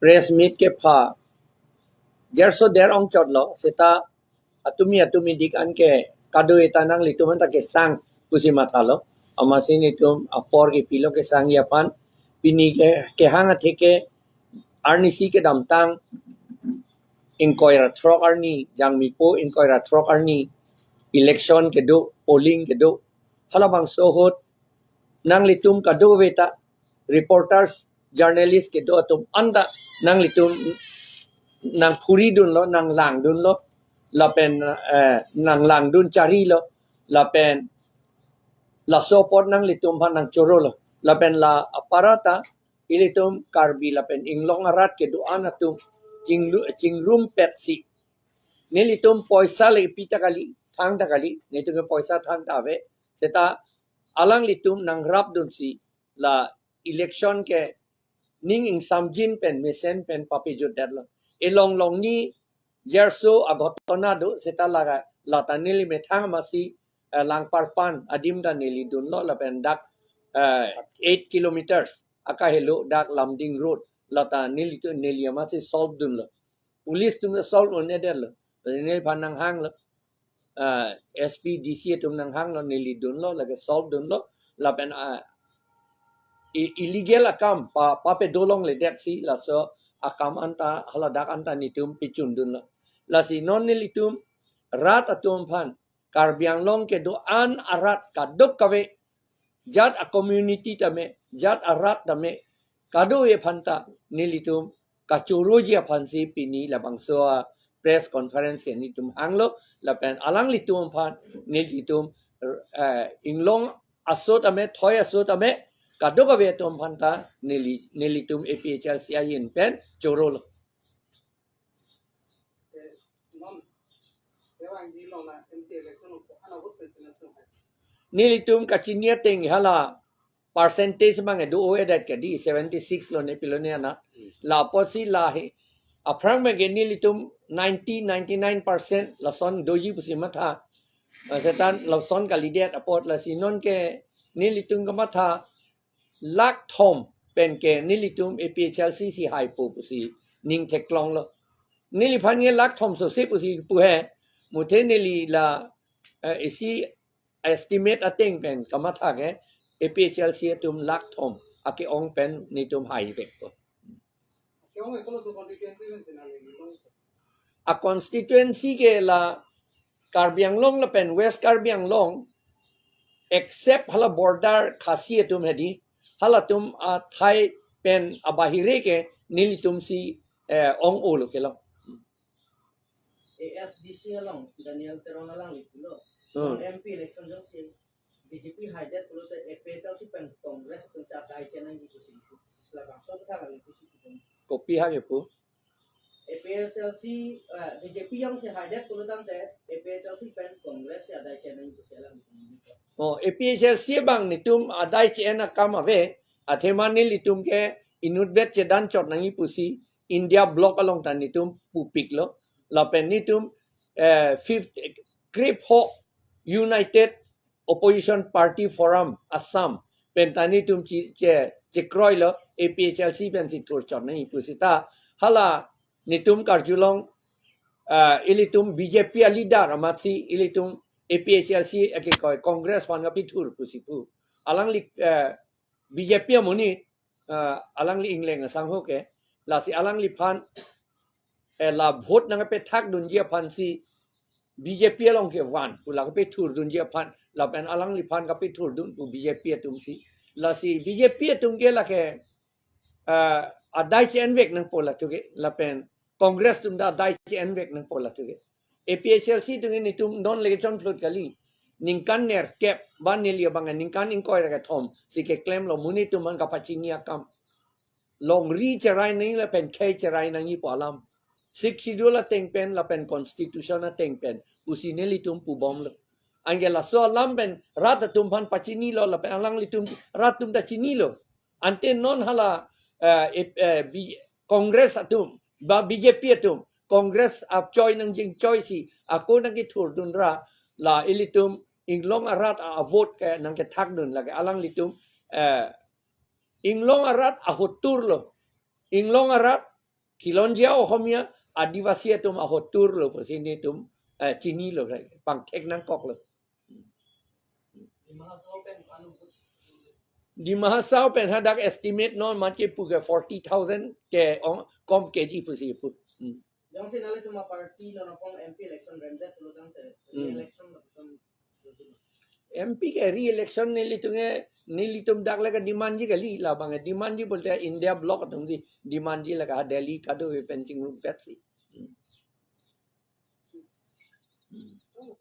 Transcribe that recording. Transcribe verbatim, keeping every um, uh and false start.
press meet kepha jarso der ongchotlo, seta atumi atumi dik an ke kado-eta nanglitum anta kesang pusi mathalo. Amatsi netum apor kepilo kesangji aphan. Pini ke kehang atheke arnisi kedamtang ingkoi ra throk arni, Jangmipo ingkoi ra throk arni election kedo, polling kedo. Halabangso ahut nanglitum kadokave ta, reporters, journalist kedo atum anta nanglitum nangphuridunlo, nanglangdunlo, lapen, eh, nanglangdun charilo, lapen laso apot nanglitum aphan nangchorolo, lapen la aparata ilitum Karbi lapen inglong arat kedo-an atum chinglu-, chingrumpetsi nelitum poisa le pi ta kali, thang ta kali, netum ke poisa thang ta ave, seta alanglitum nangrapdunsi la election ke ning ingsamjin pen mesen pen papejutdetlo. Elong longni jarso aghotona do, seta laga lata neli methang amatsi, eh, Langparpan adim ta neli dunlo, lapen dak, eh, eight kilometers akahelo dak Lumding Road, lata nelitum, neli amatsi solve dunlo. Police atum ta solve un-edetlo. Neliphan nanghanglo, ah, S P, D C atum nanghanglo, neli dunlo, lake solve dunlo, lapen, ah, i-, illegal akam pa, papedo longledeksi laso akam anta, haladak anta netum pechundunlo. Lasi non nelitum rat atum aphan, Karbi Anglong kedo-an arat kadokave, jat a-community tame, jat arat tame, kadokave aphanta nelitum kachoroji aphansi pini labangso a-press conference ke netum hanglo, lapen alanglitum aphan nelitum, eh, inglong aso tame, thoi aso tame, kadokave atum aphanta neli, nelitum A P H L C ahin pen chorolo. Nelitum kachini ateng hala percentage abang do-o-edet ke di, seventy six lo ne pilo ne ana. Hmm. La apotsi la he, aphrang abang ke nelitum ninety, ninety nine percent lason doji pusi matha. Eh, seta lason kalidet apot, lasi non ke nelitum kamatha lakh thom pen ke nelitum A P H L C si haipo pusi ning theklonglo. Neliphan ke lakh thom sose pusi pu he, muthe neli la, eh, isi estimate ateng pen kamatha ke A P H L C atum lakh thom ake-ong pen netum haivekpo. A-constituency ke la Karbi Anglong lapen West Karbi Anglong, except hala border Khasi atum hedi, halatum athai pen abahire ke nelitumsi, eh, ong-olo kelong. A S D C along Daniel Teron alangli pulo. Hmm. Non M P election jongsi B J P haidet pulote A P H L C pen Congress atumsi adai chenangji pusi pu. Labangso aputhak kali pusi pu. Kopi hang ya pu? A P H L C, eh, B J P jongsi haidet pulo tangte A P H L C pen Congress si adai chenangji pusi alam. Oh, A P H L C abang netum adai che-en akam ave, athema nelitum ke inutvet chedanchot nangji pusi India Bloc along ta netum pupiklo. Lapen netum, eh, fifth, krepho United Opposition Party Forum Assam pen ta netum che, che, chekroilo, A P H L C pensi thurchot nangji pu seta hala netum karjulong, ah, ilitum B J P a-leader amatsi ilitum A P H L C akekoi Congress aphan kapethur pusi pu. Alangli, eh, B J P amonit, ah, alangli ingleng asangho ke, lasi alangliphan, eh, la vote nangkapethakdunji aphansi B J P along kevan pu la kapethurdunji aphan, lapen alangliphan kapethurdun pu B J P atumsi. Lasi B J P atum ke lake, ah, adai che-envek nangpo latum ke, lapen Congress atum ta adai che-envek nangpo latum ke. A P H L C atum ke netum non le chonphlut kali. Ningkan nerkep, ba neli abang ningkan ingkoi ra kethom si keklemlo, monit atum aphan kapachini akam. Longri cherai nangji lapen khei cherai nangji pu alam. Sixth Schedule ateng pen lapen Constitution ateng pen pusi nelitum pubomlo. Anke laso alam pen rat atum aphan pachinilo lapen alanglitum rat atum ta chinilo. Ante non hala, eh, eh, eh, B-, Congress atum, ba B J P atum, Congress achoi nangjinchoisi, ako nangkethurdun ra, la ilitum inglong arat a-vote ke nangkethakdun lake alanglitum, eh, inglong arat ahotur lo, inglong arat Khilonjia Ohomia, Adivasi atum ahotur lo pusi nelitum, eh, chinilo, pangthek nangkoklo. Dima Hasao pen hadak estimate non mache pu ke forty thousand ke ong, kom keji pusi pu. Hmm. Jongsi nanglitum aparty non apong M P election remdet pulo tangte, hmm, election lapuson. M P ke re-election nelitum ke, nelitum dak lake demandji kali, labang ke demandji pulote India bloc atum si demandji lake ha Delhi kadokave pen chingrumpetsi.